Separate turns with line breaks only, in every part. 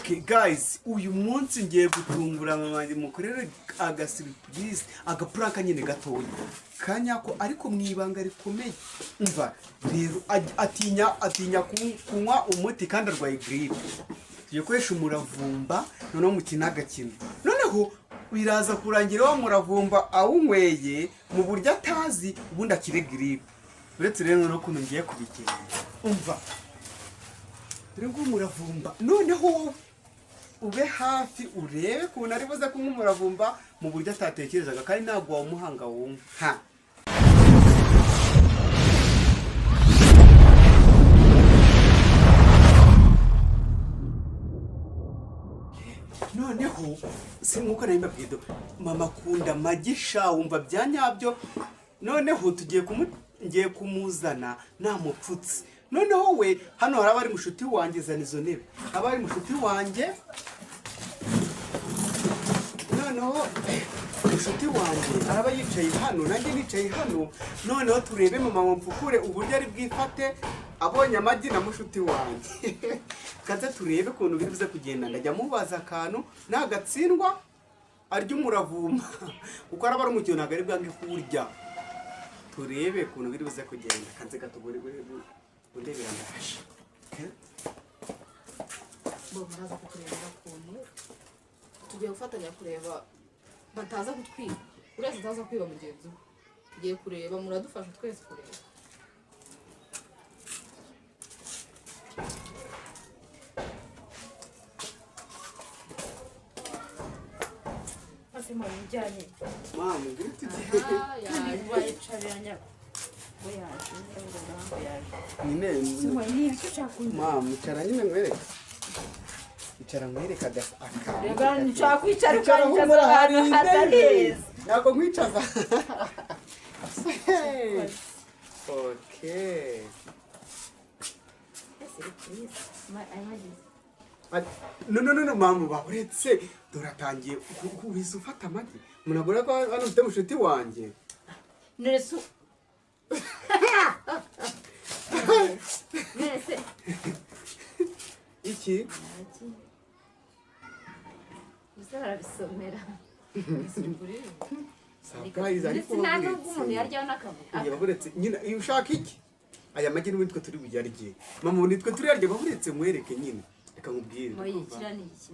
Okay guys, uyu munsi ngiye gutungura mama wanjye, mukorere agasurprise, agaprank nyine gatoya kanyako, ariko mu ibanga rikomeye. Umva rero, atinya kunywa umuti kandi arwaye grippe. Tugiye gukoresha umuravumba, noneho mukina agakino, noneho biraza kurangira wa muravumba awunyweye mu buryo atazi, ubundi akire grippe. Uretse rero noneho ukuntu ngiye kubigenza, umva dore ngo umuravumba, noneho wowe ube hafi urebe ukuntu ari buze kunywa umuravumba mu buryo atatekerezaga, kandi ntabwo wawumuhanga wumva ha. Noneho si nkuko nari mbabwiye, mama akunda amagi sha, wumva bya nyabyo. Noneho tugiye kumu ngiye kumuzana namupfutse. Noneho we hano hari abari mushuti wanjye, zana izo ntebe, haba hari mushuti wanjye. Noneho mushuti wanjye araba yicaye hano, nanjye nicaye hano. Noneho turebe mama mupfukure uburyo ari bwifate abonye amagi na mushuti wanjye. Kaze turebe ukuntu biri buze kugenda. Ndajya mubaza akantu, nagatsindwa arya umuravumba, kuko araba ari umukino, ntabwo ari bwange kuwurya. Turebe ukuntu biri buze kugenda. Kanze gatugore undebera, ndaje. Okay?
Bo muraza kuturebera ukuntu tugiye gufatanya kureba bataza kutwiba, buri wese ataza kwiba mugenzi we. Tugiye kureba, muradufasha twese kureba.
Ase mu bijyanye
Mama, ngiri tugiye.
Aha, yaje.
Wayicaranya ngo yaje, ngo yaje.
Nyine.
Simba ni icyo ushaka kunywa.
Mama, icara nyine nkwereke, icara nkwereke akantu.
Rega nshaka kwicara.
Icara.
Ukanyicaza
Humura, hari
ahantu hatari
intebe.
heza.
Ntabwo nkwicaza. Okay.
Ese please, amagi.
No, no, no, no, mama, baburetse, dore atangiye uhise ufata amagi. Umuntu ko hano ufite mushuti wanjye.
None se
Iki?
Amagi gusa barabisomera.
Surprise, ariko
Ndetse nta nubwo umuntu
baburetse.
yaryaho n'akabuye.
Oya, baburetse nyine. Iyo ushaka iki, aya magi n'ubundi twe turi buyarye. Mama, ubu nitwe turiyarye. Baburetse nkwereke nyine, reka nkubwire.
Moyi, kiriya ni iki?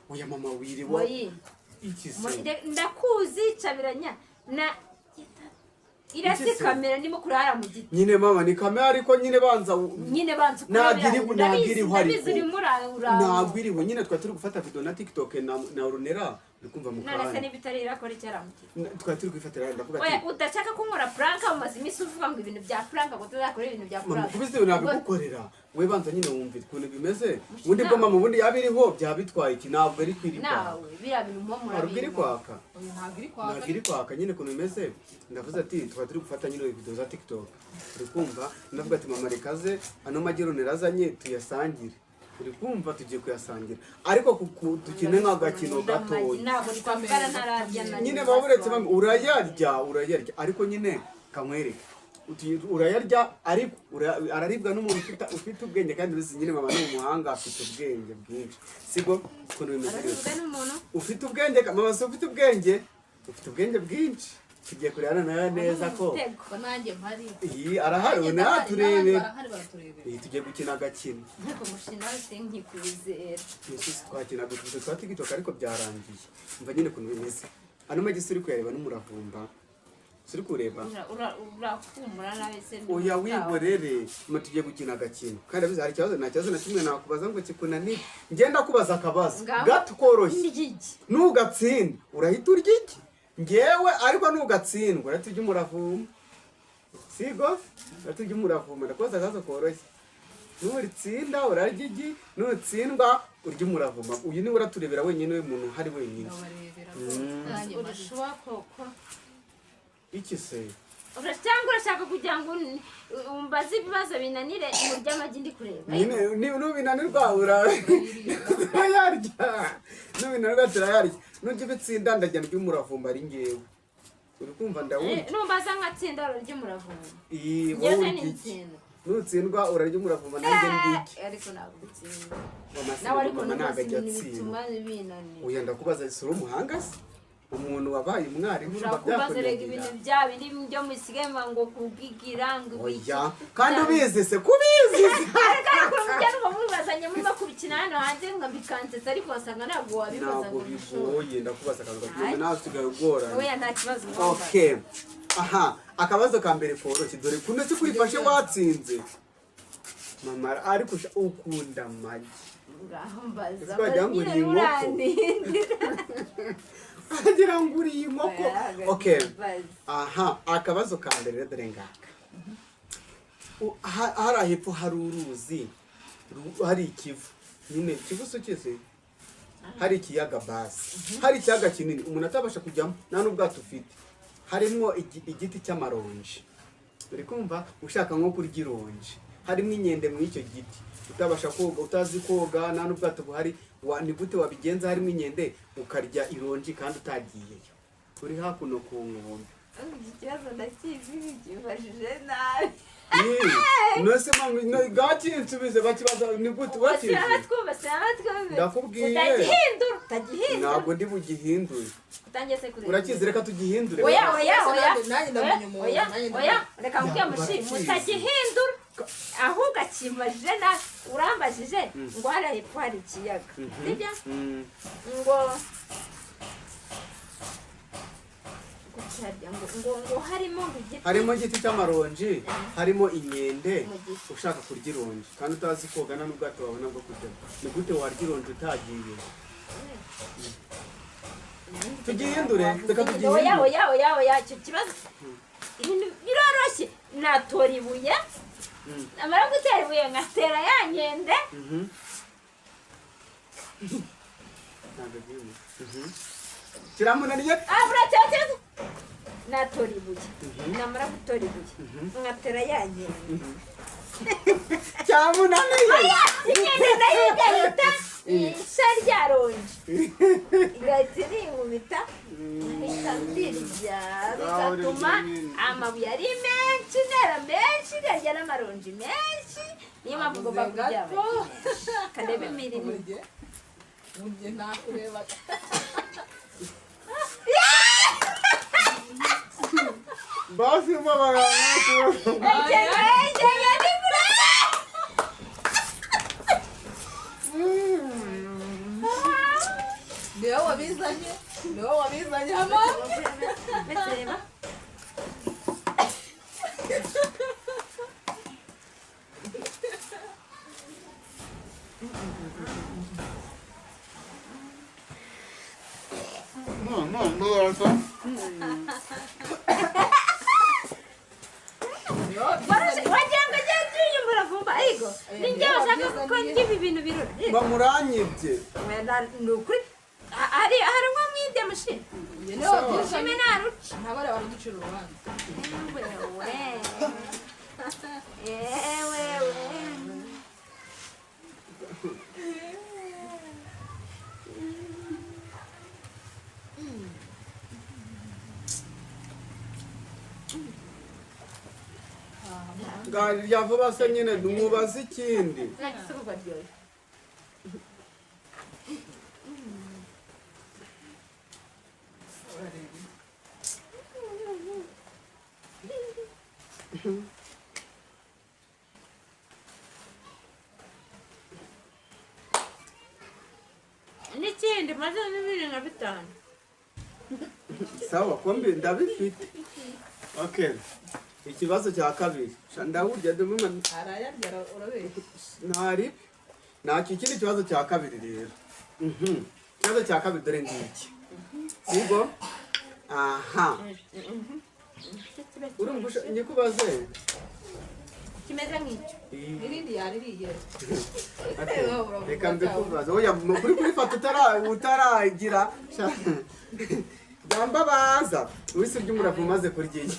Oya mama, wiriwe.
Moyi.
Iki se?
Moyi, ndakuzi cabiranya na irasi.
Iki se?
Kamera ndimo kurara mu giti.
Nyine mama, ni kamera, ariko nyine banza
Nyine banza.
Ntabwo iri, ntabwo iriho.
Ndabizi.
Ariko
Urimo ura
ntabwo iriho nyine, twari turi gufata video na TikTok na Orunera, uri kumva mu
None se
kanya.
niba itari irakora icyo aramutse?
Twari turi kwifatira, ndavuga
Oya.
ati
Udashaka kunkora prank, umaze iminsi uvuga ngo ibintu bya prank, ngo tuzakora ibintu bya
Mama,
prank.
kubizi ibintu nabigukorera. We banza nyine wumve ukuntu bimeze. Ubundi bwo mama, ubundi yaba iriho byaba bitwaye iki? Ntabwo ari kwiri kwaka.
Nawe biriya bintu mwo
Hari ubwo iri
murabizi.
kwaka.
Oya, ntabwo iri kwaka.
Ntabwo iri kwaka nyine. Ukuntu bimeze, ndavuze ati twari turi gufata nyine video za TikTok, uri kumva? Ndavuga ati mama, reka aze, ano magi Runera azanye tuyasangire, uri kumva? Tugiye kuyasangira, ariko dukine nk'agakino gatoya.
Ntabwo twavugana ntararya na
Nyine baburetse bamwe, urayarya, urayarya, ariko nyine kamwereke. Urayarya, ariko araribwa n'umuntu ufite ubwenge, kandi ubizi nyine mama ni umuhanga, afite ubwenge bwinshi, sibwo? Ukuntu bimeze rero,
Araribwa n'umuntu
ufite ubwenge, mama, si ufite ubwenge, ufite ubwenge bwinshi. Tugiye kurebana nawe neza ko
Umutego.
Ko nanjye mpari.
Iyi arahari, ubu nawe
N'abandi
aturebera.
Barahari, baraturebera.
Iyi tugiye gukina agakino.
Ariko mushina sinkikwizera.
Yesu, twakinaga utuzu twa TikTok, ariko byarangiye. Umva nyine ukuntu bimeze, ano magi uri kuyareba n'umuravumba uri kureba.
Urakumura nabi se.
Oya, wihorere. Mama, tugiye gukina agakino, kandi abizi hari ikibazo, nta kibazo na kimwe nakubaza ngo kikunanire. Ngenda kubaza akabazo
Ngaho.
gato koroshye.
N'igigi.
Nugatsinda urahita urya iki ngewe, ariko nugatsindwa urahita urya umuravumba, sigo? Urahita urya umuravumba. Ndakubaza akabazo koroshye, nuritsinda urarya igi, nutsindwa urya umuravumba. Uyu niwe uraturebera wenyine, we muntu uhari wenyine.
Ndabarebera rwose, nanjye mpari.
Urashuba koko.
Iki se?
Cyangwa urashaka kugira ngo umbaze ibibazo binanire murye amagi ndi kureba?
Nyine nubinanirwa turayarya, nubinanirwa turayarya. Nujya ubitsinda ndajya ndya umuravumba ari ngewe, uri kumva? Ndawurya.
Numbaza nkatsinda urarya umuravumba.
Iyi, wowe
Ngewe
urya iki?
n'intsinda.
Nutsindwa urarya umuravumba, nanjye ndike.
Ariko ntabwo utsinda.
Mama,
Nawe ariko
mama ntabwo
ntubaze
ajya
ibintu
atsinda.
bituma binanira.
Oya, ndakubaza, si uri umuhanga se? Umuntu wabaye umwarimu
Ushobora
urumva
kumbaza rega ibintu
byakunanira?
bya bindi byo musigaye ngo kugigira ngo ibiki.
Oya, kandi ubizi se, kubizi se?
Ariko mujya numva mubibazanye, murimo kubikina hano hanze ngo bikansetsa, ariko wasanga ntabwo wabibaza
Ntabwo
ngo bishobore.
bigoye, ndakubaza akantu gakomeye, nawe usigaye ugorana.
Oya, nta kibazo mwambaza.
Okay, aha akabazo ka mbere koroshye. Dore kuno si kwifashe, watsinze mama, ariko ukunda amagi.
Ngaho mbaza.
Ese wagira ngo uri
Nyine
inkoko?
Urandindira.
Wagira ngo uri inkoko.
Oya,
Okay.
mbaza.
Aha akabazo ka mbere rero dore ngaka. Hariya hepfo hari uruzi, hari ikivu nyine, ikivu si ukizi? Hari ikiyaga basi, hari ikiyaga kinini umuntu atabasha kujyamo nta n'ubwato ufite, harimo igiti cy'amaronji. Uri kumva ushaka nko kurya ironji, harimo inkende muri icyo giti, utabasha koga, utazi koga, nta n'ubwato buhari, ni gute wabigenza harimo inkende ukarya ironji kandi utagiyeyo, uri hakuno ku nkombe?
Iki kibazo ndakizi, kibajije nabi.
Nose gakinsubize, bakibaza ni gute wakizi?
Twumva, twumva.
Ndakubwiye.
Utagihindura, utagihindura.
Ntabwo ndi bugihindure.
Utangiye se kureba?
Urakizi, reka tugihindure.
Oya, oya, oya.
Nanjye ndamenya umuntu,
Oya,
nanjye
oya,
ndamenya.
reka nkubwire mushi.
Barakizi.
Mutagihindura, ahubwo akimbajije nabi. Urambajije ngo hariya hepfo hari ikiyaga, sibyo?
Mm.
Ngo cyarya ngo harimo ngo igiti.
Harimo igiti cy'amaronji, harimo inkende.
Mu giti.
Ushaka kurya ironji kandi utazi koga, nta n'ubwato wabona bwo kujyamo, ni gute warya ironji utagiye? Tugihindure, reka
Oya.
tugihindure.
Oya, oya, oya, icyo kibazo ibintu biroroshye. Natora ibuye, namara gutera ibuye nkatera ya nkende.
Ntabwo agiye. Kiramunaniye.
Ah, buracya natora ibuye, namara gutora ibuye nkatera ya nkende.
Cyamunaniye.
Inkende nayo igahita isha rya ronji, igahita irinkubita, nkahita ndirya, bigatuma amabuye ari menshi, ntera menshi, nkarya n'amaronji menshi. Niyo mpamvu ngomba kurya
Gato.
amagi menshi. Kandebe imirimo.
Burya nakureba.
Basi mbabara.
Ege, ege, ni kure.
Niwe wabizanye, niwe wabizanye hano.
Mbese reba.
No, no, no.
Niwe wabizanye.
Wagira ngo ajye abyuye umuravumba, ariko ni njye bashaka ko ndya ibi bintu birura.
Bamuranyibye.
Ni ukuri hari umwe mwibye mushima.
Niwe wabizanye.
Shime naruca.
Ntabare baraducira urubanza.
Ewewe, ewewe.
Rya vuba se nyine, mubaze ikindi.
Nagise kubaryoye.
Urareba.
N'ikindi maze n'ibiri nka bitanu.
Sawa, kombi ndabifite. Okay, ikibazo cya kabiri. Sha, ndawurya ndumva.
Arayarya, urabeshya.
Ntari ntacyo. Ikindi kibazo cya kabiri rero. Ikibazo cya kabiri dore ngiki, sibwo? Aha urumva nyikubaze.
Kimeze nk'icyo.
N'irindi yaririye.
Okay, reka mbikubaze. Oya, kuri kurifata utaragira. Sha, byambabaza wese urya umurava umaze kurya iyi.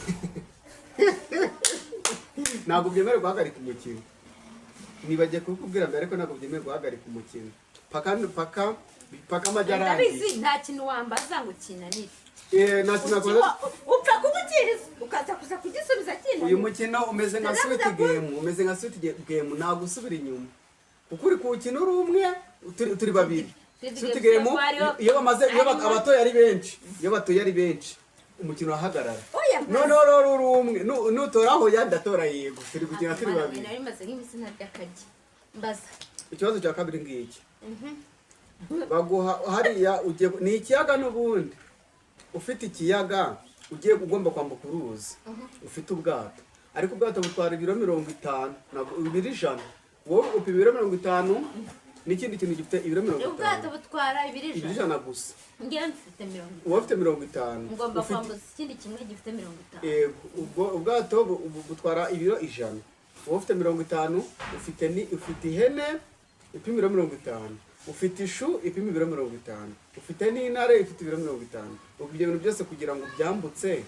Ntabwo byemerewe guhagarika umukino. Nibagiye kubikubwira mbere, ariko ntabwo byemewe guhagarika umukino paka paka paka amagi arangiye.
Ndabizi, nta kintu wambaza ngo kinanire.
Eh, nta kintu nakoze.
Upfa kuba ukizi ukaza kuza kugisubiza kinaniye.
Uyu mukino umeze nka
Naravuze
sweet game, umeze nka sweet game, ntabwo usubira inyuma kuko uri kuwukina uri umwe, turi babiri.
Sweet
Sweet
game
game
hariho-
iyo bamaze, iyo
harimo-
abatoye ari benshi, iyo batoye ari benshi umukino urahagarara.
Oya.
Noneho rero uri umwe, nutora hoya ndatora yego, turi gukina turi babiri.
Nari maze nk'iminsi ntarya akagi. Mbaza.
Ikibazo cya kabiri ngiki: baguha hariya ugiye, ni ikiyaga n'ubundi, ufite ikiyaga ugiye, ugomba kwambuka uruzi, ufite ubwato, ariko ubwato butwara ibiro 50, ntabwo ibiro 100. Wowe upima ibiro 50 n'ikindi kintu gifite ibiro mirongo
Ubwato
itanu.
butwara ibiro
Ibiro
100.
100 gusa.
Ngewe mfite 50.
Wowe ufite 50.
Ngomba
Ufite
kwambuza ikindi kimwe gifite 50.
Yego, ubwo ubwato butwara ibiro 100, wowe ufite 50, ufite ni ufite ihene ipima ibiro 50, ufite ishu ipima ibiro 50, ufite n'intare ifite ibiro 50. Ubwo ibyo bintu byose kugira ngo byambutse,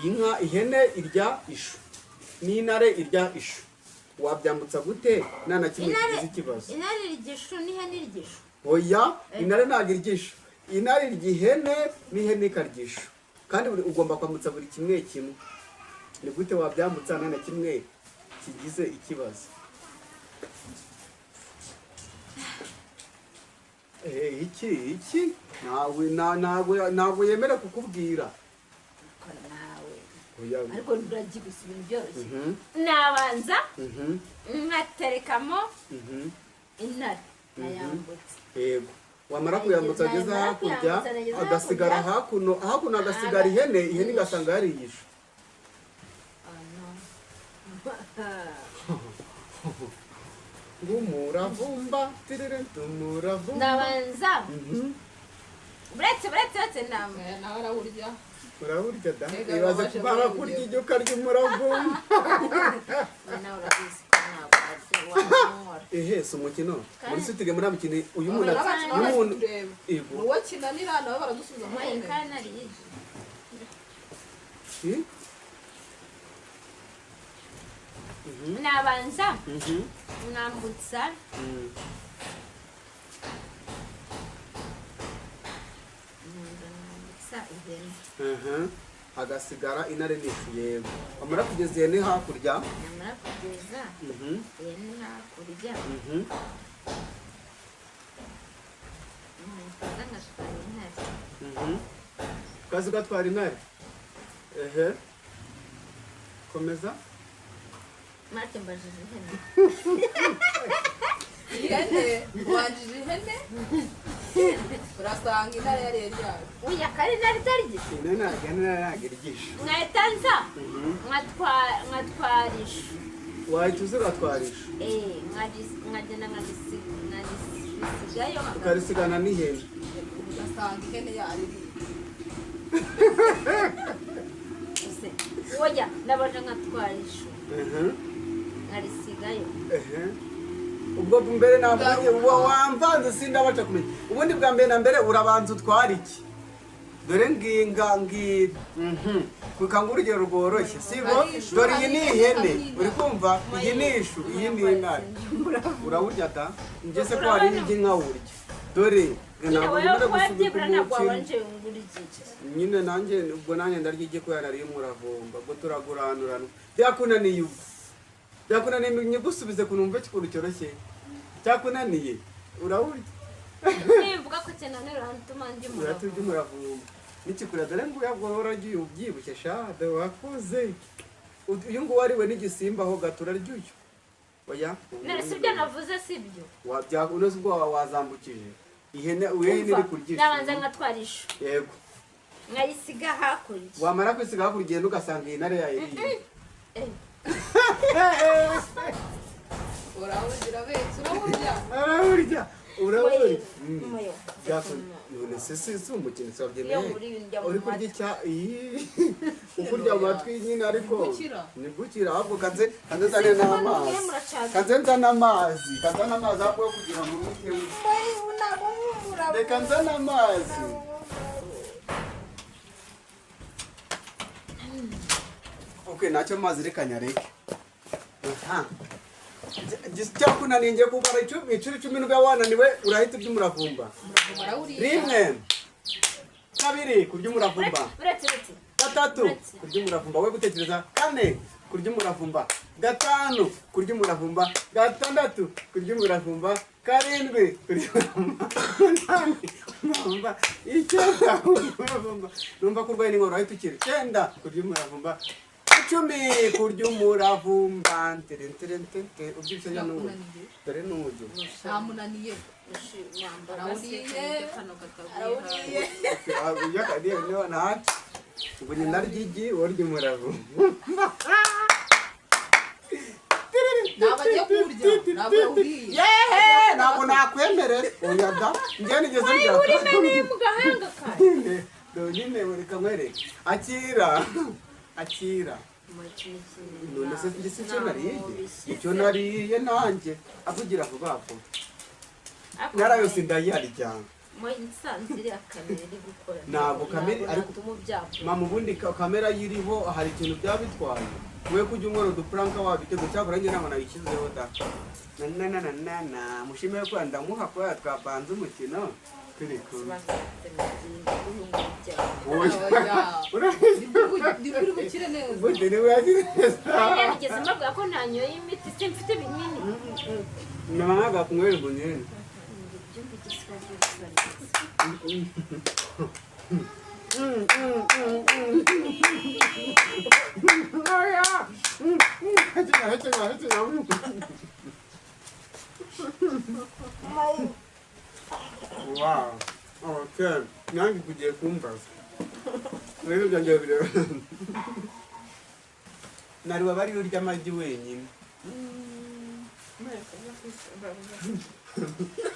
inka, ihene irya ishu n'intare irya ishu, wabyambutsa gute nta na kimwe
Intare
kigize ikibazo?
Intare irya ishu n'ihene irya ishu?
Oya, intare ntabwo irya ishu. Intare irya ihene n'ihene ikarya ishu, kandi ugomba kwambutsa buri kimwe kimwe. Ni gute wabyambutsa nta na kimwe kigize ikibazo? Iki ntabwo yemera kukubwira.
Ariko nawe
Oya.
Ariko uragiye gusa ibintu byoroshye. Nabanza nkaterekamo intare nkayambutsa.
Yego, wamara kuyambutsa ageze
Namara
hakurya,
kuyambutsa, nageze
agasigara
hakurya.
Hakuno hagasigara ihene, ihene igasanga yariye ishu.
Oh, no.
Ngumuravumba tirire tumuravumba.
Ndabanza buretse nama.
Aya nawe arawurya.
Urawurya da.
Mbega
Ibaze
babasha
kumara
kuwurya.
kurya ijya ukarya umuravumba.
Nawe urabizi ko ntabwo arya wankora.
Ehe, si umukino muri sitike, muri mikino uyu muntu
N'abacu
uyu muntu
tureba.
Yego.
Uwo kinanira nabo baradusubiza mu
Mwaye
ntebe.
kandi nariye.
Eh?
Nabanza nambutsa nambutsa ihene.
Hagasigara intare n'ishu. Yego, wamara kugeza ihene hakurya,
Namara kugeza ihene hakurya, nkaza ngatwara intare.
Ukaza ugatwara intare. Ehe, komeza.
Marite, mbajije ihene.
Ihene wanjije ihene, urasanga intare yariye ryayo.
Oya, kandi intare itarya.
Ihene ntabwo irya ishu.
Nkahita nza nkatwara ishu.
Wahita uza ugatwara ishu.
Eh, nkagenda nkarisigayo.
Ukarisigana n'ihene.
Ugasanga ihene yaririye.
Oya, ndabona nkatwara ishu, nkarisigayo.
Ehe. Ubwo mbere ntabwo uba wamvanze, sindabasha kumenya. Ubundi bwa mbere na mbere urabanza utwara iki? Dore nginga ngi kukanga urugero rworoshye, sibo?
Hari ishu,
Dore iyi ni
hari
ihene,
hari intare.
uri kumva? Iyi ni ishu, iyi ni intare. Urawurya da, njye se ko hari n'igi nkawurya? Dore
Nyine
ntabwo
wowe
ngomba gusubika
wabyibura ntabwo
umukino.
wabanje ngo urye iki.
Nyine nanjye ubwo nanjye ndarya igi kubera nariye umuravumba. Ubwo turaguranurana, byakunaniye, ubwo byakunaniye, nyigusubize ku numve ukuntu cyoroshye. Cyakunaniye, urawurya.
Nimvuga ko kinanira uratuma ndya
Uraturya
umuravumba.
Umuravumba nikikura, dore nguyu ubwo uragiye ubyibushye sha, dore wakuze. Uyu nguyu wariwe n'igisimba ho gato, urarya uyu? Oya.
None si ibyo navuze, si byo?
Unoze ubwo wazambukije ihene, ihene iri kurya ishu.
Nabanza nkatwara ishu,
Yego.
nkayisiga hakurya.
Wamara kwisiga hakurya, ugenda ugasanga iyi ntare yayiriye.
Eh,
Urawurya, urabeshya, urawurya.
Arawurya, urawurya.
Moyo.
None se si umukino, si wabyemeye?
Iyo nguriye ndya mu
Uri kurya
matwi.
icya iyi ukurya mu matwi nyine, ariko
Ni gukira.
Ni gukira. Ahubwo kanze nzane
Sinzi ko
n'amazi.
mubwiye muracaza.
Kanze nzane amazi, kanze nzane amazi ahubwo yo kugira ngo umwite. Reka nzane amazi. Okay, ntacyo, amazi reka nyareke. Aha. Cyakunaniye, ngiye kubara icumi, inshuro 10, nubwo wananiwe urahita urya umuravumba.
Umuravumba arawuriye.
Rimwe. Kabiri, kurya umuravumba.
Uretse, uretse.
Gatatu, kurya umuravumba. We gutekereza. Kane, kurya umuravumba. Gatanu, kurya umuravumba. Gatandatu, kurya umuravumba. Karindwi, kurya umuravumba. Umunani, umuravumba. Icyenda, umuravumba. Numva ko urwaye n'inkorora, ahita ukira. Icyenda, kurya umuravumba. 10, kurya umuravumba. Ntere ntere ntere, ubyibushye n'ubu dore n'ubu.
Ntamunaniye.
Arawuriye.
Arawuriye.
Ntacyo, ubwo nyina arya igi, wowe urya umuravumba.
Ntabwo agiye kuwurya, ntabwo yawuriye.
Yehe, ntabwo nakwemerera, oya da, njye nigeze ndya.
Urimeneye mu gahanga kawe.
Dore nyine, reka nkwereke. Akira, akira. None se njye si icyo nariye? Icyo nariye nanjye avugira vuba vuba narayose ndayarya.
Nsanze iriya kamera iri gukora.
Ntabwo kamera
natuma ubyapfa.
Mama, ubundi kamera yiriho hari ikintu byaba bitwaye? We kujya unkorera udupranka wabitego, cyakora njye ntabwo nabishyizeho da. Na na na na na na, mushime ko ndamuha kubera twapanze umukino turi kumwe.
Oya.
Urabizi.
Ndi bukire neza.
Ubundi niwe yagize neza.
Nigeze mbabwira ko ntanyoye imiti, simfite ibinini.
Mama ntabwo akunywera ubunini.
Ibyumba igisigaye bisa neza.
Oya. Hekenya, hekenya, hekenya. Wow. Okay. Nanjye kugiye kumbaza. Rero byanjye bireba. Nari wabari urya amagi wenyine.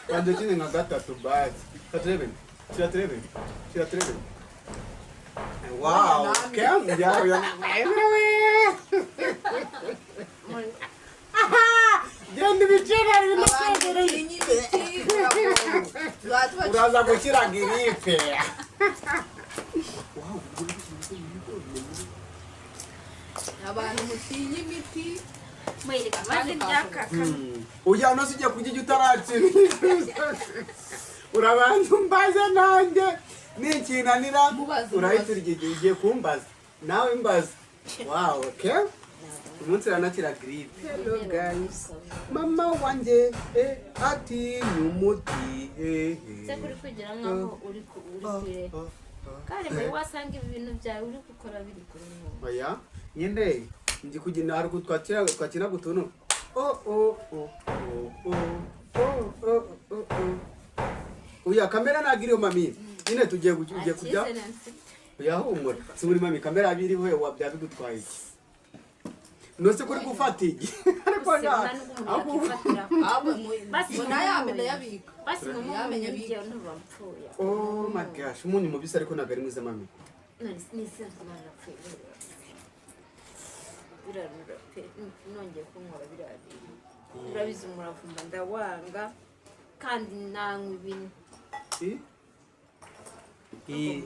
Banza ukine nka gatatu basi. Katurebe. Turaturebe. Turaturebe. Wow. Kem ya ya. Genda ibiciro
Abantu
binasegereye.
batinya imiti biragoye.
Uraza gukira giripe.
Abantu mutinya imiti.
Mwereka maze ryakaka.
Ujya no sijya kurya icyo utarakira. Urabanza umbaze nanjye nikinanira.
Mubaze,
urahita
mubaze.
urya igihe ugiye kumbaza nawe mbaza. Wow, okay, umunsi uranakira giripe. Hello guys, mama wanjye atinya umuti eh, eh.
Se kuri kwigira nkaho uri kure kandi muri wasanga ibi bintu byawe uri gukora biri kuri wowe.
Oya nyine, ndi kugenda hari ukuntu twakira utuntu o o o o o o o o o. Oya, kamera ntabwo iriho mami, nyine tugiye ugiye kujya.
Icyizere mfite.
Oya humura, si muri mami, kamera biriho wa byaba bigutwaye iki? Nose kuri gufata igi ariko
Gusa
nta
nta n'ubwo umuntu
ahubwo-
yakifatira.
Ahubwo
Basi
ngo nayamenya yabika.
Basi mu
Yamenya
muntu
abika.
ntubapfuye.
Oh my gosh, umunyu mubisi ariko ntabwo ari mwiza mami.
N'isanzwe Imana napfuye, birarura pe, nongeye kunkora biriya bintu. Urabizi umuravumba ndawanga kandi nanywa ibintu.
I? I-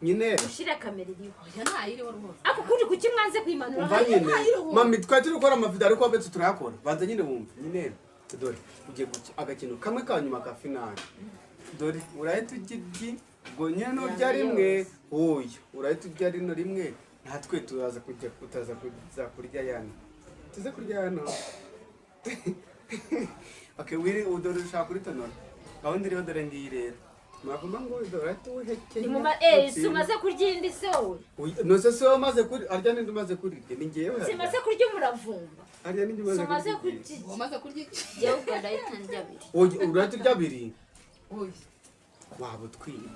nyine
Ushyire kamera iriho.
Oya, ntayiriho rwose.
Ako kuri kuki mwanze kuyimanura?
Umva nyine mami, twari turi gukora amavideo ariko wabetse turayakora. Banza nyine wumve nyine, dore ugiye guca agakino kamwe ka nyuma ka finale. Dore urahita urya igi, ubwo nyine nurya rimwe, oya, urahita urya rino rimwe, natwe turaza kujya utaza kuza kurya yano, tuze kurya yano. Okay, wiri dore ushaka kuritonora, gahunda iriho dore ngiyi rero, mwavuma ngo dore urahita uwuhekenya.
Ni mu si umaze kurya iyindi se wowe?
Nose se wowe umaze kuri arya ninde umaze kurirya? Ni njyewe.
Simaze kurya umuravumba.
Arya ninde umaze
Si umaze
kurya?
kurya iki?
Wamaze kurya iki?
Jyewe ubwo ndahita ndya abiri.
Oya, urahita urya abiri.
Oya.
Waba utwibye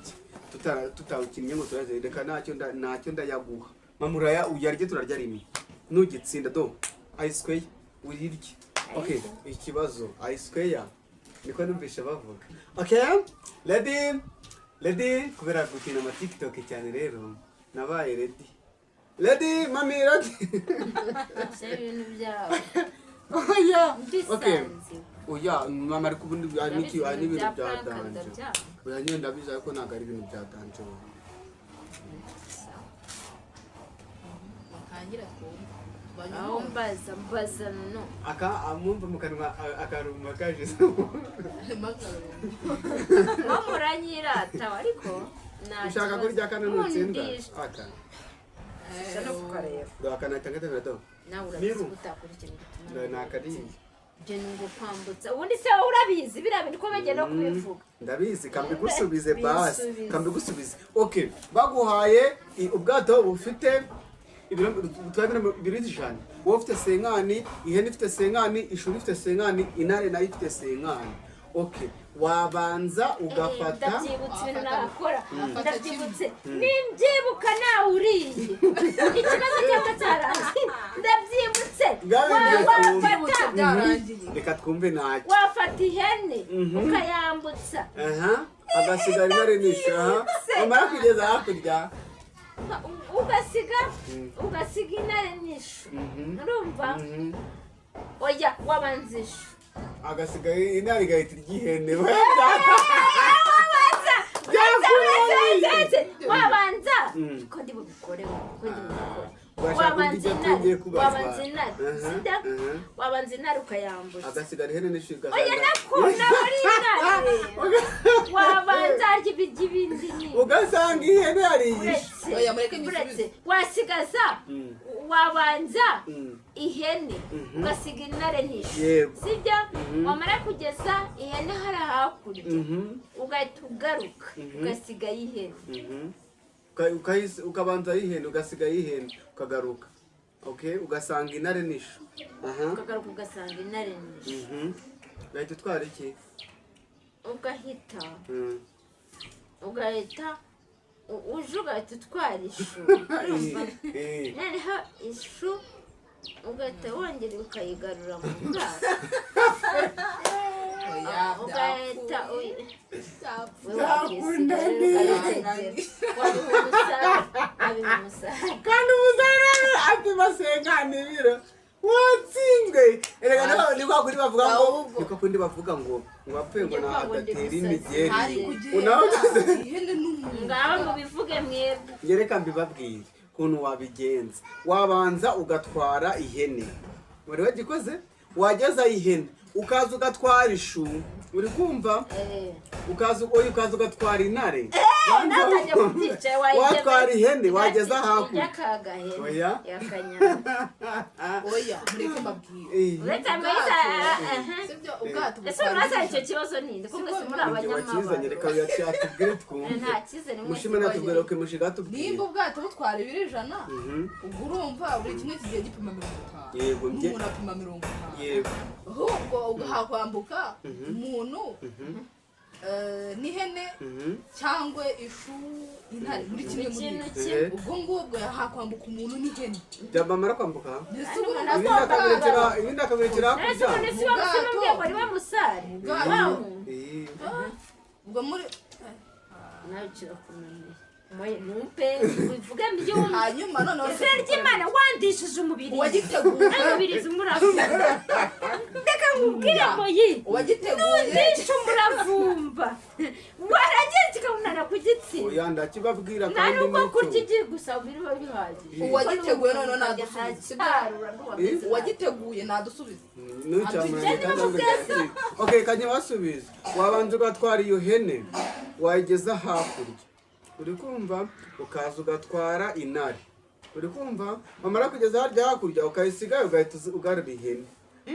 tutawukinnye ngo turaze. Reka ntacyo ndayaguha mama, uraya uyarye, turarya rimwe nugitsinda. Do ayisweya urirye. Okay, ikibazo ayisweya niko numvishe bavuga. Okay, ready, ready. Kubera gukina ama TikTok cyane rero nabaye ready, ready mami, ready.
Si ibintu byawe.
Oya, okay.
Mbisanze.
Oya mama, ariko ubundi hari
Urabizi
hari
ibintu
n'ibintu
bya
bya
prank
danger.
ndabyanga.
Oya nyine ndabizi, ariko ntabwo ari ibintu bya danger wowe.
Batangira twumve.
Aho mbaza mbaza no.
Aka amwumva mu kanwa akaruma kaje.
Wo muranyirata ariko Nta
Ushaka
kibazo.
kurya kane nutsindwa?
Nkundisha.
Aka.
Ushaka no kukareba.
Do aka nahita ngaterura do.
Nawe urabizi
Miru.
ko utakora ikintu gituma
Do nakariye.
Ibyo ni ngo kwambutsa. Ubundi se wowe urabizi biriya bintu ko bagenda kubivuga?
Ndabizi, kambigusubize basi.
Bisubize.
Kambigusubize. Okay, baguhaye ubwato bufite ibiro butwara ibiro 100, wowe ufite 50, ihene ifite 50, ishuri ifite 50, intare nayo ifite 50. Okay, wabanza ugafata
Ndabyibutse ibintu nakora.
Wafata.
Ndabyibutse, nimbyibuka nawe uriye ikibazo cyaba cyarangiye. Ndabyibutse.
Bwabimbwiye.
Byibutse
Wafata
byarangiye.
Reka twumve ntacyo.
Wafata ihene ukayambutsa.
Aha, agasigara intare n'ishu. Aha, wamara kugeza hakurya
ugasiga intare n'ishu, urumva? Oya, wabanza ishu.
Agasiga intare igahita irya ihene.
Wabanza
Byakunaniye.
wabanza ko ndi bubikore, ko ndi bubikore.
Urashaka
Wabanza
kurya ibyo
intare
tugiye kubazwa.
Wabanza intare,
Aha,
sida.
aha.
Wabanza intare ukayambutsa.
Agasigara ihene n'ishu.
Oya,
Ugasanga
nakunda muri intare wabanza arya ibiryo ibindi ni
ugasanga ihene yariye ishu.
Uretse
Oya, mureke nyisubize.
Uretse wasigaza wabanza ihene ugasiga intare n'ishu.
Yego.
Sibyo? Wamara kugeza ihene hari hakurya, ugahita ugaruka ugasigayo ihene.
Ukabanza ihene, ugasiga ihene, ukagaruka, okay, ugasanga intare n'ishu. Aha.
Ukagaruka ugasanga intare n'ishu.
Ugahita utwara iki?
Ugahita ugahita uje ugahita utwara ishu, urumva?
Eh.
Noneho ishu ugahita wongera ukayigarura mu bwato.
Oya,
Ugahita
byapfuye.
We
Byakunaniye.
wabiha umusare, wabiha umusare.
Kandi umusare apima 50 ibiro, watsinzwe. Erega ni kwa kundi bavuga ngo
Ahubwo.
ni kwa kundi bavuga ngo wapfuye ngo
Njye
naho
kuvuga ngo ndi
adatera
gusaza.
imigeri.
Hari kugenda
Unawe
ihene n'umuntu.
Ngaho mubivuge mwebwe.
Njye reka mbibabwire ukuntu wabigenza. Wabanza ugatwara ihene, wari wagikoze, wageza ihene ukaza ugatwara ishu, uri kumva?
Eh.
Ukaza, oya, ukaza ugatwara intare.
Natangiye kubyica.
Watwara ihene wageza hakurya.
Yakagahene.
Oya.
Yakanyana.
Oya, mureke mbabwire.
Eh.
Uretse amahita, aha.
Sibyo, ubwato
Ese
butwara
murasa
ibiro
icyo kibazo ninde ko mwese muri
Njye wakizanye, reka
abanyamabaro?
atubwire twumve.
Nta cyizere mwese.
Mushime natubwire. Okay, mushiga atubwire.
Nimba ubwato butwara ibiro 100, ubwo urumva buri kimwe kigiye gipima 50.
Yego,
N'umuntu apima 50.
Yego.
Ahubwo hakwambuka umuntu n'ihene cyangwa ishu, intare, muri kimwe muri
Ikintu
ibyo.
kimwe.
Ubwo ngubwo hakwambuka umuntu n'ihene.
Byamamara kwambuka.
Mbese
Kandi
ubu
umuntu
Ibindi
agomba
akabirekera, ibindi akabirekera
Ese
hakurya.
ubundi si wa musore umbwiye ngo ari we musare?
Ubwato.
Wa
Eh.
Ubwo muri
Nawe kirakunaniye. Numpe ubivuge mbyumve.
Hanyuma noneho
Izina ry'Imana, wandishije umubiri.
Uwagiteguye.
Umubirizi umuravumba, reka nkubwire ngo yi
Uwagiteguye.
Nundisha umuravumba waragiye kikawunana ku gitsina.
Oya, ndakibabwira
Nta
kandi
nubwo
nicyo.
kurya igi gusa biriba bihagije.
Uwagiteguye noneho nadusubize.
Ntacyarura.
Uwagiteguye nadusubize.
Ntucyamuranye kandi ahubwo ndakiri. Okay, kanye basubiza. Wabanza ugatwara iyo hene, wayigeza hakurya, uri kumva, ukaza ugatwara intare, uri kumva? Wamara kugeza harya hakurya ukayisigayo, ugahita ugarura ihene.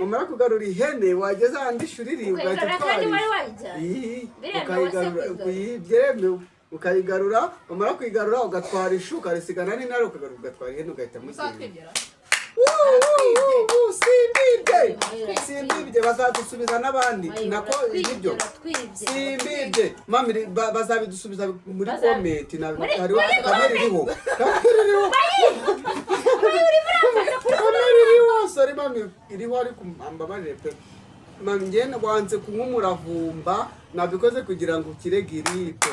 Wamara kugarura ihene, wageza ahandi ishuri riri, ugahita
Ukayigarura
utwara
kandi wari
ishu.
wayijyanye.
Ii,
Biremewe se
ukayigarura?
kuyigarura?
Iyi, byemewe. Ukayigarura, wamara kuyigarura ugatwara ishu ukarisigana n'intare, ukagarura ugatwara ihene, ugahita mugenda.
Uzatwegera.
Simbibye, simbibye, bazadusubiza n'abandi nako ibyo.
Twibye.
Simbibye mami, bazabidusubiza muri comment hariho
Muri
kamera iriho, kamera iriho, kamera iriho. Sorry mami, iriho, ariko mbabarire pe mami. Njye wanze kunywa umuravumba, nabikoze kugira ngo ukire giripe.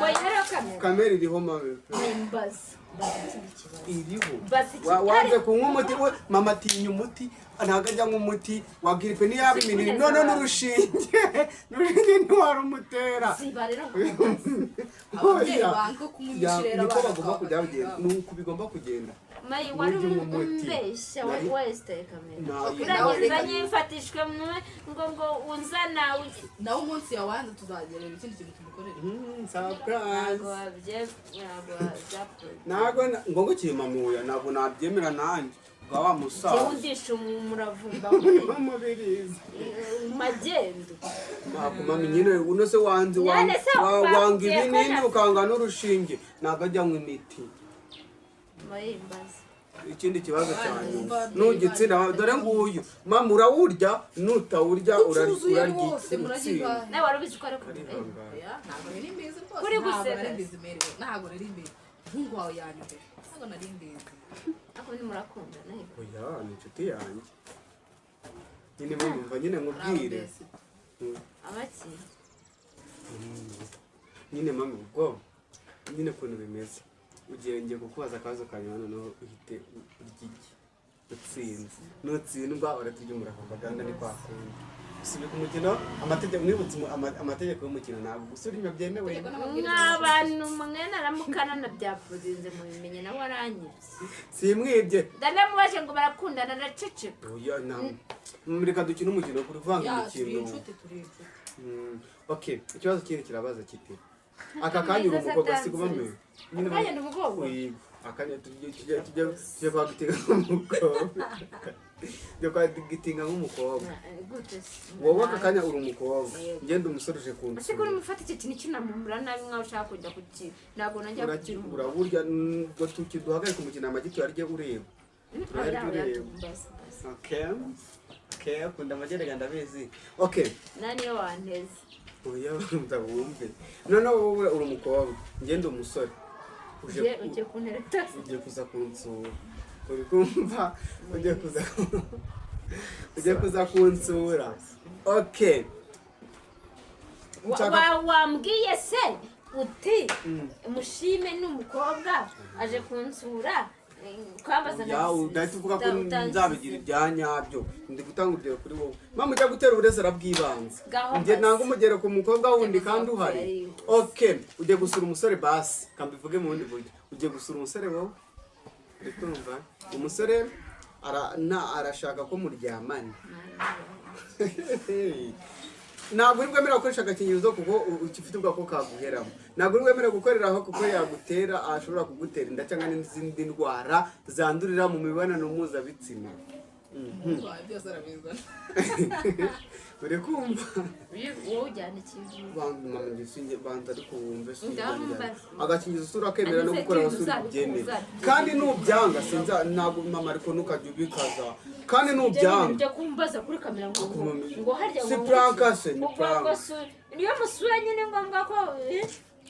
Rero kamera.
Kamera iriho mami pe.
Mbaza, mbaza ikindi kibazo.
Iriho.
Basi
Wanze kunywa umuti we. Mama atinya umuti, ntabwo ajya anywa umuti wa giripe niyo yaba iminini. None n'urushinge ntiwarumutera.
Siba rero ngo mubaze.
Ababyeyi
Oya.
banga kunywa
Ya,
imiti rero
niko
abana
bagomba kujya
bakabatinya.
bagenda, ni uku bigomba kugenda.
Mayi wari
Nurya umuti.
umbeshya
Nari-
wesitaye kamera.
Nayi-
Nawe
Uragenza
reka-
nyifatishwe mwe ngo unzana
Nawe umunsi yawanze tuzagerera ikindi kintu tumukorere.
Surprise.
Ntabwo ntabwo wabyapfuye.
Ntabwo ngo ngukimamuya, ntabwo nabyemera nanjye bwa wa musaza.
Jyewe undisha umuravumba
Umubirizi.
Magendo.
Ntabwo mami nyine uno se wanze
None se
wanga
bakubwiye ko
ibinini ukanga n'urushinge, ntabwo ajya anywa imiti.
Mayimbaza.
Ikindi kibazo cya nyuma,
Bana,
nugitsinda dore nguyu mama urawurya, nutawurya
Ucuzuye
urarya
rwose, murarya
utsinda.
ingahe?
Nawe wari ubizi ko ari
Arihangana.
Oya, ntabwo nari mbizi rwose.
Kuri
Ntabwo
guseka.
nari mbizi, Mary. Ntabwo nari mbizi. Umuhungu wawe yanyobera. Ntabwo nari mbizi.
Ariko ntimurakunda nawe?
Oya, ni inshuti yanjye nyine, mumva nyine nkubwire.
Ntabwo
Abaki?
Nyine mama, ubwo nyine ukuntu bimeze, ugiye ngiye kukubaza akabazo ka nyuma, noneho uhite urya iki utsinze. Nutsindwa uraturya umuravumba. Gahunda ni kwa kundi. Subika umukino, amategeko mwibutse amategeko y'umukino, ntabwo gusubira inyuma byemewe.
Mwabantu mwe naramukana na byapuzinze mubimenye, nawe aranyibye.
Simwibye.
Ndanamubaje ngo barakundana, araceceka.
Oya, reka dukine umukino kuri vanga
Ya, turi
imikino.
inshuti, turi inshuti.
Okay, ikibazo kindi kirabaza kiti: aka kanya uri umukobwa, si mame?
Aka kanya ndi umukobwa?
Oya, akanya tujye kwa gitinga nk'umukobwa, tujye kwa gitinga nk'umukobwa.
Gute se?
Wowe aka kanya uri umukobwa,
Yego.
ngenda umusore uje
Ese ko
kunsura.
urimo ufata icyo kintu kinamumura nabi nkaho ushaka kujya kuki? Ntabwo najya kugira umuntu.
Uraburya ngo tukiduhagarike umukino, amagi tuyarye ureba. Turarya ureba. Okay, ukunda amagi reka ndabizi. Okay.
Nta niyo wanteze.
Oya, banza wumve. Noneho wowe uri umukobwa, ngenda umusore uje
Ugiye kuntereta?
Ugiye kuza kunsura, uri kumva? Ugiye kuza kunsura, okay.
Wambwiye se uti mushime ni umukobwa aje kunsura, kwambaza?
Ya, udahita uvuga ko nzabigira ibya nyabyo. Ndi gutanga urugero kuri wowe mama, ujya gutera uburezi arabwibanza.
Gaho
Njye
basi.
nanga umugero ku mukobwa wundi kandi uhari.
Yarihuse.
Okay, ugiye gusura umusore, basi kambivuge mu bundi buryo, ugiye gusura umusore wowe, uri kumva? Umusore arashaka ko muryamana. Ntabwo uri bwemerewe gukoresha agakingirizo kuko ufite ubwoba ko kaguheramo. Ntabwo uri bwemerewe gukorera aho kuko yagutera, ashobora kugutera inda cyangwa n'izindi ndwara zandurira mu mibonano mpuzabitsina.
Umuhungu wawe byose arabizana.
Uri kumva?
Wowe ujyana ikintu.
Banza mama, njye sinjye, banza ariko wumve si
Ngaho mbaza.
Agakingirizo usura akemera no
Ese
gukora
kintu
usura ubyemera.
uzabyemera.
Kandi nubyanga sinza, ntabwo mama, ariko ntukajya ubikaza kandi nubyanga
Ujya kumbaza kuri kamera ngo ngo harya
Si
ngo
prank se, ni
ngo
prank.
ngo niyo musuranye ni ngombwa ko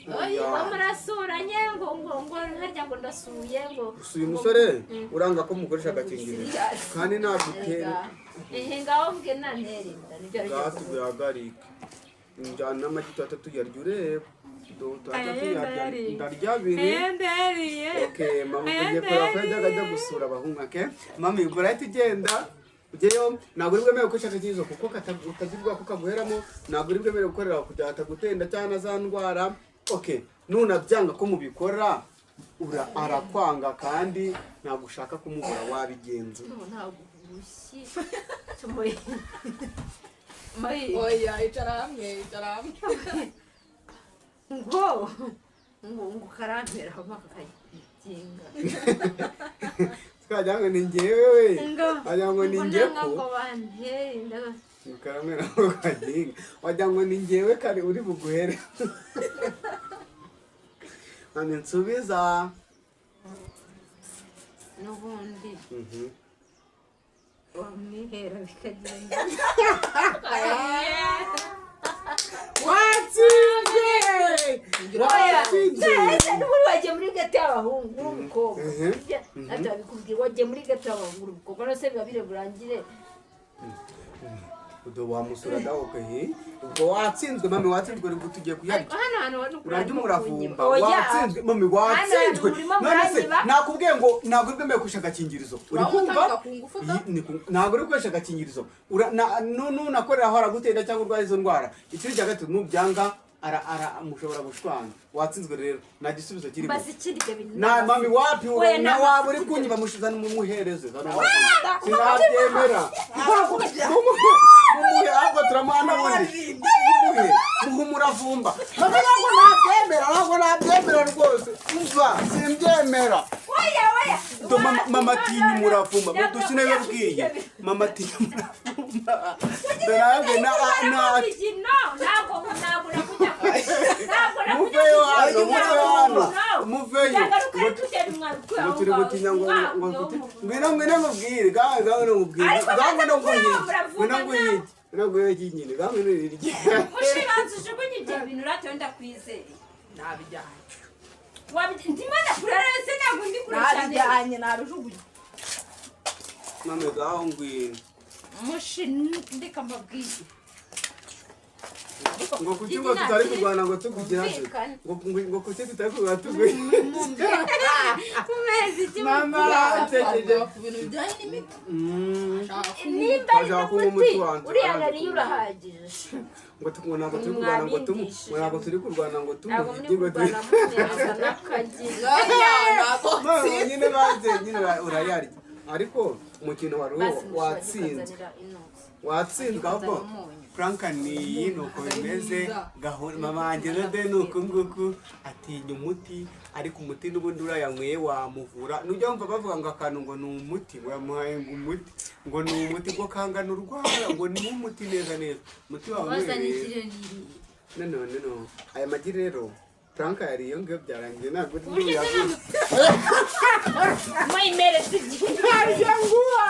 Oya.
ngo murasuranye ngo harya ngo ndasuye ngo
Usuye umusore uranga ko mukoresha agakingirizo kandi nagutera.
Ehe, ngaho mbwe nantera inda nibyo ari byo.
Bwatu buhagarike, njyana n'amagi tuhita tuyarya ureba, tuhita tuyarya, ndarya abiri. Okay mama, ugiye kureba ko yajyaga ajya gusura abahungu. Okay mama, ubwo urahita ugenda ujyeyo. Ntabwo uri bwemerewe gukoresha agakingirizo kuko utagirwa ko kaguheramo. Ntabwo uri bwemerewe gukorera kugira ngo atagutenda cyangwa na za ndwara. Okay, nunabyanga ko mubikora arakwanga kandi ntabwo ushaka kumubura, wabigenza?
Ntabwo urushyi tumuye mayi.
Oya, icara hamwe, icara hamwe.
Ngo karampera aho kakaginga.
Twagira ngo ni njyewe,
Ngo
wagira ngo ni njye
nanga
ko
ngo bantere inda.
Karamera kaginga, wagira ngo ni njyewe kare uri buguhere. Mami, nsubiza.
N'ubundi wamwihera bikagenda.
Watsinze, watsinze.
Ese n'ubundi wagiye muri ghetto y'abahungu uri umukobwa? Natwe babikubwiye, wagiye muri ghetto y'abahungu uri umukobwa, none se biba biri burangire?
Ubwo wamusura dawe ukahe? Ubwo watsinzwe mami, watsinzwe, ubwo tugiye kuyarya.
Ariko hano hantu wari
Urarya umuravumba.
Oya.
Watsinzwe mami, watsinzwe.
Hano hantu
None se
muranyiba.
nakubwiye ngo ntabwo uri bwemewe gukoresha agakingirizo, uri kumva?
Uramutanga ku ngufu da?
Ntabwo uri gukoresha agakingirizo. Nunakorera aho aragutera cyangwa urwaye izo ndwara. Ikindi cya gatatu, nubyanga Ara ara mushobora gushwana. Watsinzwe rero, nta gisubizo kirimo.
Mbaza ikindi, ibyo bintu.
Na mami wapi?
Oya,
na
nta
waba uri
mafuti.
kunyiba mushizana mumuhereze, zana sinabyemera. Mumuhe, mumuhe, ahubwo turamuha n'ubundi. Mumuhe, muhe umuravumba. Mami, ntabwo nabyemera, ntabwo nabyemera rwose, umva, simbyemera.
Oya, oya.
Do mama, mama atinya umuravumba, ngo dusinabibabwiye. Mama atinya umuravumba. Dore na na
Ntabwo ntabwo nakujya, ntabwo nakujya.
Muveyo hano, muveyo hano, muveyo.
Ndagaruka ari tujya mwabikuye
Ngo
aho
turi
ngaho.
gutinya ngo ngo
Mwabikuye
ngo
aho ngaho.
Ngwino, ngwino nkubwire, gawe gawe nkubwire.
Ariko
Gawe
banza
ngwino nguhige.
gukuraho umuravumba.
Ngwino nguhige, ngwino nguhige nyine, gawe ngwino irye.
Mushibanza ujugunye ibyo bintu uratoye, ndakwizeye.
Nabijyanye.
Ndimo ndakurara se, ntabwo ndi kure cyane.
Nabijyanye, nabijugunye.
Mame, gaho ngwino.
Mushi, ndeka mbabwire.
Ngo kuki ngo tutari kurwana ngo tukugira se?
Kumvikana.
Ngo kuki tutari kurwana tukugira?
Ku mezi iki?
Mama atekereje.
Ku bintu bijyanye n'imiti.
Nimba ari
Bashaka kunywa
n'umuti
umuti wanjye.
uriya nariyo urahagije.
Ngo ntabwo turi kurwana ngo tumu, ngo ntabwo turi kurwana ngo
Ntabwo muri
tumuhige, ngo
kurwana muneza n'akagira.
Ntabwo.
Mama, nyine banze nyine urayarya, ariko umukino wari uwo
Basi
watsinzwe. Watsinzwe ahubwo.
Umunyu.
Prank ni iyi, ni uko bimeze gahunda. Mama wanjye rero ni uku nguku atinya umuti, ariko umuti n'ubundi urayanyweye wamuvura. Nujya wumva bavuga ngo akantu ngo ni umuti, ngo yamuhaye ngo umuti, ngo ni umuti, ngo kangana urwara, ngo ni umuti neza neza, umuti wawe. None no aya magi rero, prank yari iyo ngiyo, byarangiye, ntabwo
Uburyo
yaguze.
Mwayimeretse igihe.
Ntarya nguha.